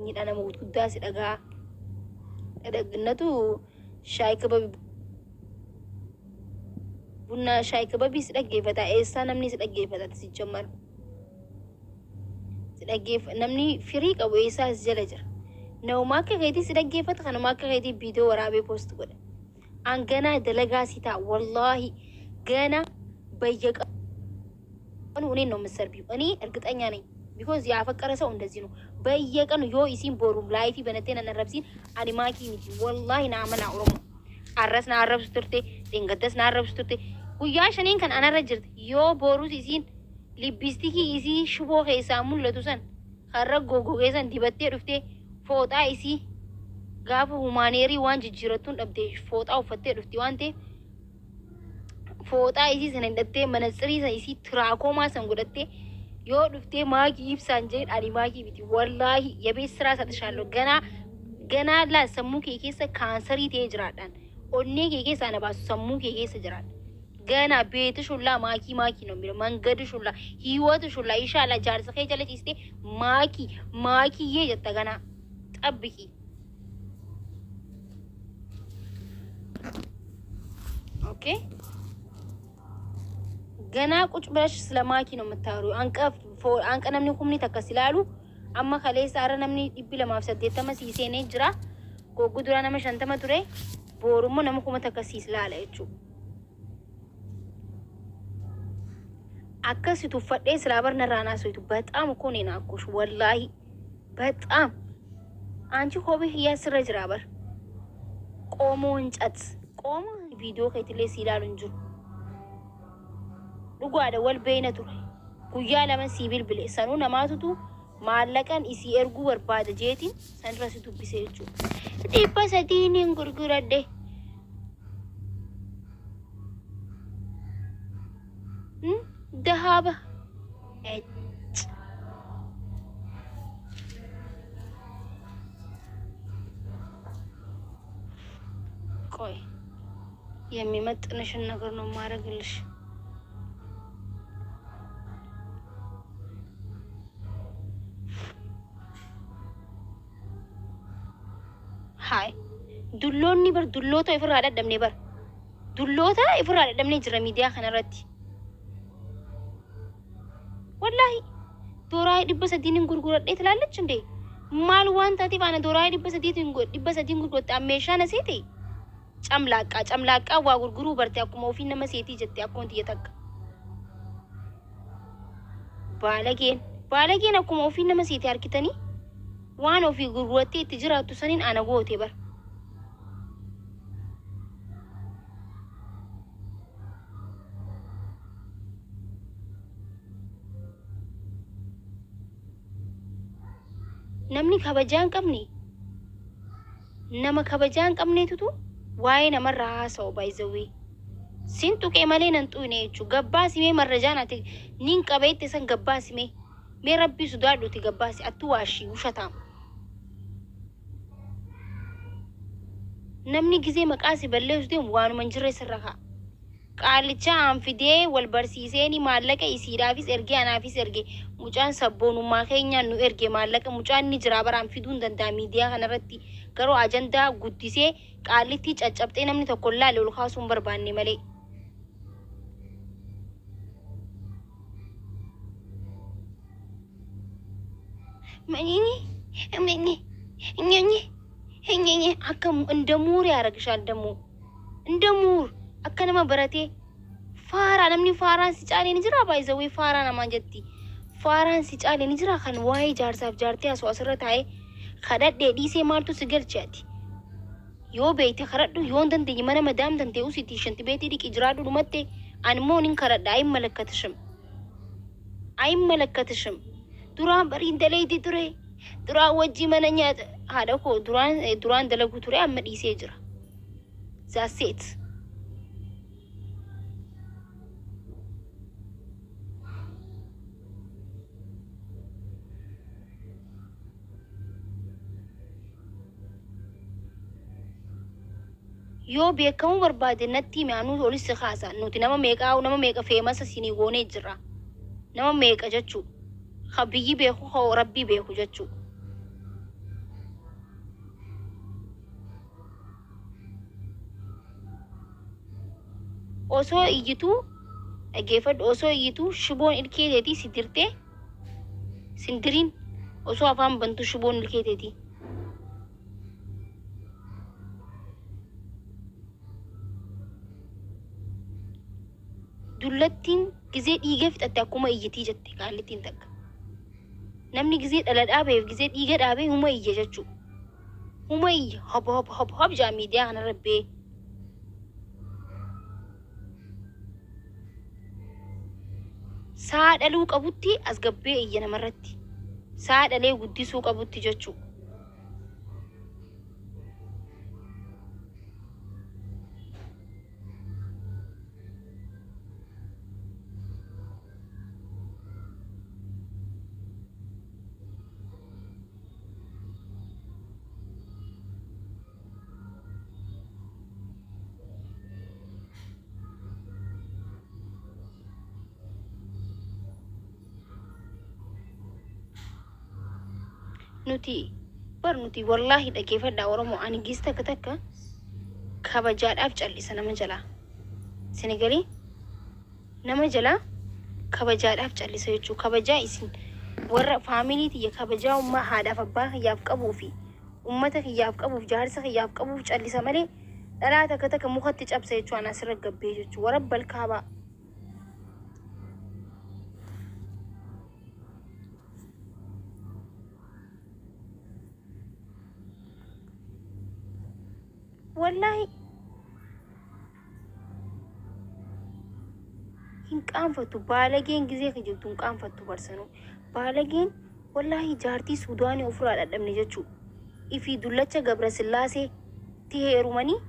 Sanyiidha nama guddaa si dhagaa. Dhadhagnatu shaayii kababi bunna shaayii kababii si dhaggeeffata. Eessaa namni si dhaggeeffata si jammar. Si dhaggeeffa namni firii qabu eessaa si jala jira. Nama akka keetii si dhaggeeffata, kanuma akka keetii viidiyoo waraabee post godha. An ganaa dalagaa si ta'a, wallaahi ገና በየቀኑ እኔን ነው የምትሰርቢው። እኔ እርግጠኛ ነኝ። Because ያፈቀረ ሰው እንደዚህ ነው። በየቀኑ yoo isiin boru live banattee nan arrabsiin ani maakii miti. Wallaahi na amanaa Oromoo. Arras na arrabsu turte, dheengaddas na arrabsu turte. Guyyaa shaniin kan anarra jirti. Yoo borus isiin lipstick isii shiboo keessaa mul'atu san karra goggogee san dibattee dhuftee, fooxaa isii gaafa humaaneerii waan jijjiirattuun dhabde fooxaa uffattee dhufti waan ta'eef, fooxaa isii sana hidhattee, manatsirii sana isii tiraakomaa san godhattee yoo dhuftee maakii ibsaan jedhan ani maakii miti. Wallaahi የቤት ስራ ሰጥሻለሁ። ገና ገና laa sammuu kee keessa kaansarii ta'ee jiraadhaan onnee kee keessa ana baasu sammuu kee keessa jiraadha. ገና ቤትሽ ሁላ ማኪ ማኪ ነው የሚለው፣ መንገድሽ ሁላ፣ ህይወትሽ ሁላ። ኢንሻአላህ jaarsa kee jala ciistee maakii maakiyyee jetta, ገና ጠብቂ። Okay, ገና ቁጭ ብለሽ ስለ ማኪ ነው የምታወሪው። አንቀ አንቀ namni kumni takka si ilaalu amma kaleessa ara namni 280 sii seenee jira. Gogguu dura nama 50 ture. Boorummoo nama 1000 siis ilaala jechuudha. Akkasi tuffadhee silaa bar narraa naasootu በጣም እኮ ነው የናኩሽ። ወላሂ በጣም አንቺ kophee kiyyaa sirra jira bar. ቆሞ እንጨት ቆሞ viidiyoo keetillee si ilaalu hin jiru. Dhugaadha, wal beeyna ture. Guyyaa lama sii bilbile, sanuu namaatutu maallaqan isii erguu barbaada jeetiin sanirra si dubbise jechuudha. 300 hin gurguradhe. Dahaaba. Ecc. ቆይ የሚመጥንሽን ነገር ነው የማደርግልሽ። Haay, dulloonni bar dulloota ifirraa dhadhabne bar dulloota ifirraa dhadhabnee jira miidiyaa kanarratti. Wallaahi dooraa 300 gurguradhee ትላለች እንዴ? Maal waan taateef ana dooraa 300 gurguratte meeshaa na seete? Camlaaqqaa camlaaqqaa waa gurguruu barte, akkuma ofii nama seetii jette akkoon tiyya takka. Baalageen baalageen akkuma ofii nama seete harkitanii waan ofii gurgurattee itti jiraattu saniin ana goote bar. Namni kabajaa hin qabne, nama kabajaa hin qabneetutu waa'ee namarraa haasa'u baay'izawwee. Sin tuqee malee nan xuqne jechuudha. Gabbaasi mee marrajaan ati nin qabeette san gabbaasi mee. Mee rabbii sodaadhuuti gabbaasi attu waashii ushataam. Namni gizee maqaa si balleessu deemu waanuma hin jirre sirra kaa'a. Qaalicha aan fidee wal barsiiseeni maallaqa isiidhaafis ergee anaafis erge, mucaan sabboonummaa keenyaan nu erge maallaqa. Mucaan ni jira baraan fiduu hin danda'a miidiyaa kanarratti, garuu ajandaa guddisee qaallittii caccabxee namni tokko hin laalle ol kaasuu hin barbaanne malee. Akka እንደ ምሁር ያደርግሻል ደግሞ እንደ ምሁር akka nama baratee faaraa. Namni faaraan si caalee ni jira, baay'izawwee faaraa namaan jetti. Faaraan si caalee ni jira kan waa'ee jaarsaaf jaartee asoo asirra taa'ee kadhadhee dhiisee maaltu si galche ati? Yoo beeyte kadhadhu, yoo hin dandeenye mana madaam danda'u sitti shanti beetii dhiqi jiraadhu dhumatte. Ani immoo nin kadhadha. አይመለከትሽም፣ አይመለከትሽም። Duraan bariin daleeyti ture, duraan wajjii mana nyaata haadha koo duraan duraan dalagu ture, amma dhiisee jira. That's it. Yoo beekamuu barbaade natti hime, anuu olis si kaasa. Nuti nama meeqaa, nama meeqa famous sinii goonee jirra, nama meeqa jechuu ka biyyi beeku, ka rabbii beeku jechuu. Osoo iyyituu dhaggeeffadhu, osoo iyyituu shiboon ilkee teetii si dirtee sindiriin, osoo afaan bantu shiboon ilkee teetii. Dullattiin gizee dhiiga fixatte akkuma iyyitii jette qaallittiin takka. Namni gizee dhala dhaabeef gizee dhiiga dhaabee huma iyya jechuudha. Huma iyya hob hob hob hob jaa miidiyaa kanarra bee. Saa dhaluu qabutti as gabbee iyya namarratti. Saa dhalee guddisuu qabutti jechuudha. Nuti bar nuti wallaahi dhaggeeffadhaa Oromoo, ani gis takka takka kabajaadhaaf callisa nama jalaa. Sinigalii nama jalaa kabajaadhaaf callisa jechuu, kabajaa isin warra family tiyya, kabajaa ummaa haadhaaf abbaa kiyyaaf qabuu fi ummata kiyyaaf qabuuf jaarsa kiyyaaf qabuuf callisa malee dhalaa takka takka mukatti cabsa jechuu ana asirra gabbee jechuu warra balkaabaa. Wallaahi hin qaanfattu baalageen, gizee kijibtu hin qaanfattu barsanuu baalageen. Wallaahi jaartii Suudaanii ofirraa dhadhabne jechuu ifii dullacha Gabra Sillaasee ti heerumanii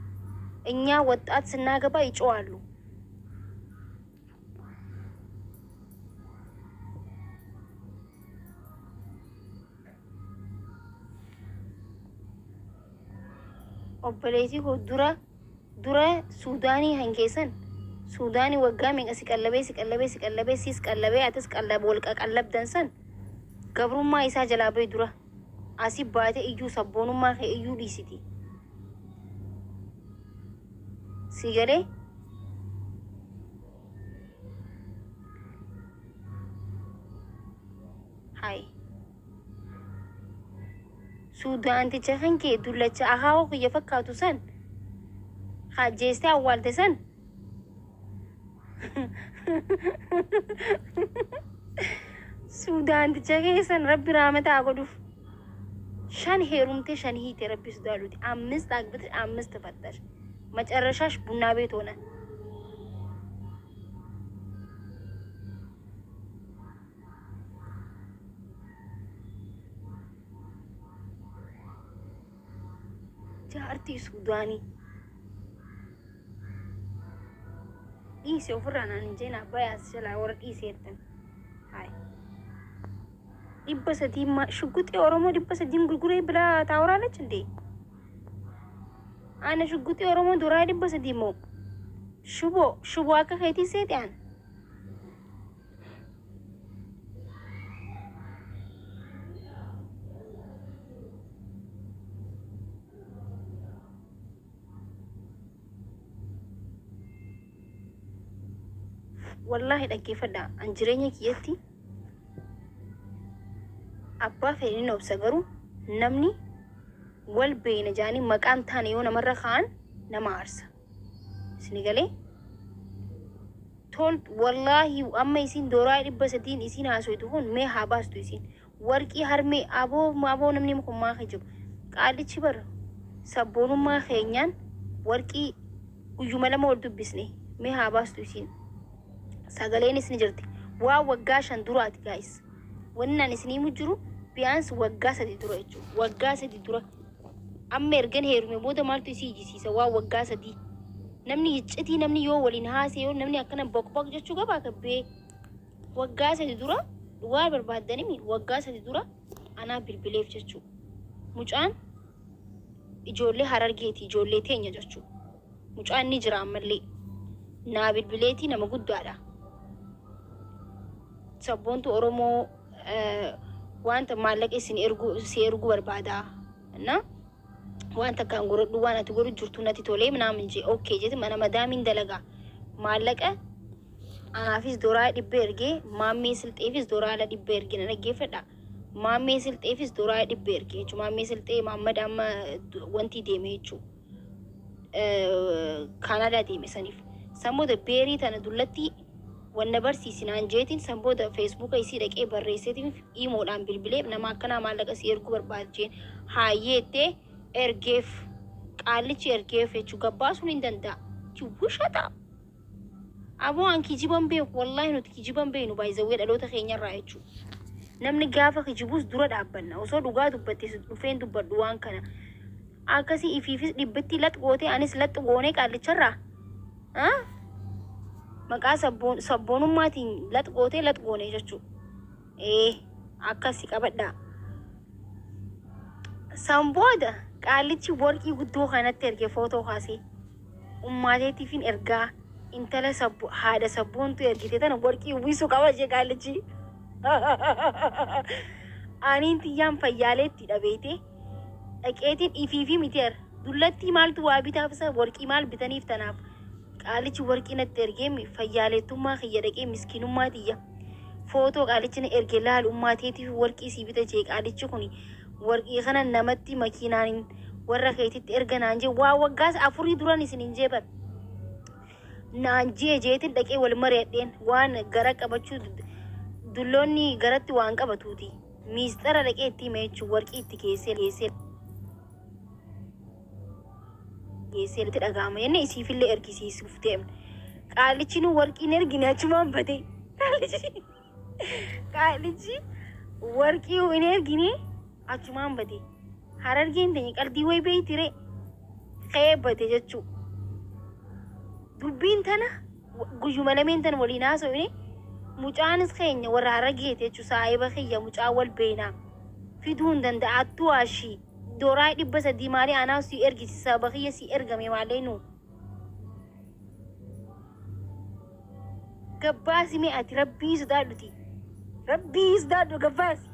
እኛ ወጣት ስናገባ ይጮዋሉ። Obboleettii koo, dura dura Suudaanii hankeessan Suudaanii waggaa meeqa si qallabee, si qallabee, si qallabee, siis qallabee, atis qallab wal qaqallabdan san gabrummaa isaa jalaa bahi. Dura asii baatee iyyuu sabboonummaa kee iyyuu dhiisiti. Si galee hay Suudaanticha kan kee dullacha akaakuu kiyya fakkaatu san hajjeestee awwaalte san Suudaanticha keessan rabbi raamataa godhuuf. Shan heerumte, shan hiite, rabbi sodaadhuti. አምስት አግብተሽ አምስት ፈታሽ፣ መጨረሻሽ ቡና ቤት ሆነ። Jaartii Suudaanii dhiise ofirraa naan hin jeen abbaa as jalaa warra dhiiseettan. Hayi, 300 ሽጉጤ ኦሮሞ 300 gurguree ብላ ታወራለች እንዴ? Ana shugguxii Oromoo duraa 300 moo shuboo shuboo akka keetii seexaan. Wallaahi dhaggeeffadha, an jireenya kiyyatti abbaa fedhin obsa, garuu namni wal beeyna jaanii maqaan taane yoo namarra ka'an nama aarsa. Isini galee tol wallaahi amma isin dooraa 300n isin haasoytu kun mee haa baastu isin warqii harmee aboo aboo. Namni kun maa kijibu? Qaalichi bar sabboonummaa keenyaan warqii guyyuma lama wal dubbisne mee haa baastu isin. Sagaleenis ni jirti. Waa waggaa 5 duraati guys. Wanni ani isinii jiru ቢያንስ waggaa 3 dura jechuudha. Waggaa 3 dura amma ergan heerume booda maaltu isii ijjisiisa? Waa waggaa 3 namni iccitii namni yoo waliin haasee yoo namni akkana boqboq jechuu qabaa kabbee. Waggaa 3 dura dhugaa barbaaddanimi, waggaa 3 dura anaa bilbileef jechuudha. Mucaan ijoollee Harargeeti, ijoollee teenya jechuudha. Mucaan ni jira ammallee. Naa bilbileetii, nama guddaadha. Sabboontu Oromoo wanta maallaqa isin ergu si erguu barbaada. Na wanta akkaan godhadhu, waan ati godhu jirtu natti tolee ምናምን jee, okay jete. Mana madaamiin dalagaa Maallaqa anaafis doraa 100 ergee, maammee silxeefis doraala 100 erge. Na dhaggeeffadha. Maammee silxeefis doraa 100 erge jechuudha. Maammee silxee Maammad amma wanti deeme jechuudha. Kaanadaa deeme saniif. San booda beerii tana dullatti wanna barsiisinaan jeetiin san booda feesbuuka isii dhaqee barreesseetiin iimoodhaan bilbilee nama akkanaa maallaqa si erguu barbaada jeen haayyeettee ergeef. Qaallichi ergeef jechuudha. Gabbaasuun hin danda'a. Wishata. Aboo an kijiban beeku, wallaahi nuti kijiban beeknu baay'izawwee dhaloota keenyarraa jechuudha. Namni gaafa kijibus dura dhaabbanna. Osoo dhugaa dubbatte dhufeen dubbadhu waan kana. Akkasii ifiifis dhibbatti lax gootee anis lax goonee qaallicharraa. Maqaa sabboonummaatiin lax gootee lax goonee jechuudha. Ee akkasi qabadhaa. San booda qaallichi warqii guddoo kanatti erge footoo kaasee. Ummaateetiifin ergaa intala haadha sabboontu ergite tana warqii uwwisuu qaba jee qaallichi. Aniin tiyyaan fayyaaleetti dhabeete dhaqeetiin ifiifi miti dullattii maaltu waa bitaaf isa warqii maal bitaniif tanaaf qaalichi warqii natti ergee fayyaaleettummaa kiyya dhaqee miskiinummaa tiyya footoo qaalichi na erge laal ummaateetiif warqii sii bita jee qaalichi kun warqii kana namatti makiinaan warra keetitti erga naan jee waa waggaas 4 duran isin hin jeeban naan jee jeetiin dhaqee wal mari'adheen waan gara qabachuu dulloonni garatti waan qabatuuti miisxara dhaqee itti hime jechuun warqii itti geessee geessee geessee itti dhaga'ama jenne isiifillee ergisiisuuf deemne. Qaalichi nu warqiin ergine achumaan bate. Qaalichi warqii hin ergine achumaan bate. Harargeen teenya qaldii wayi beeytire ka'ee bate jechuu. Dubbiin tana guyyuma lameen tana waliin haasofne mucaanis keenya warra harargeeti jechuu saahiba kiyya mucaa wal beeknaa fiduu hin danda'attu ashii. Doraa 300 maalii anaa si ergisi sababa kiyya si ergame maalee nu. Gabbaasi mee ati rabbii sodaadhuti. Rabbii sodaadhu gabbaasi.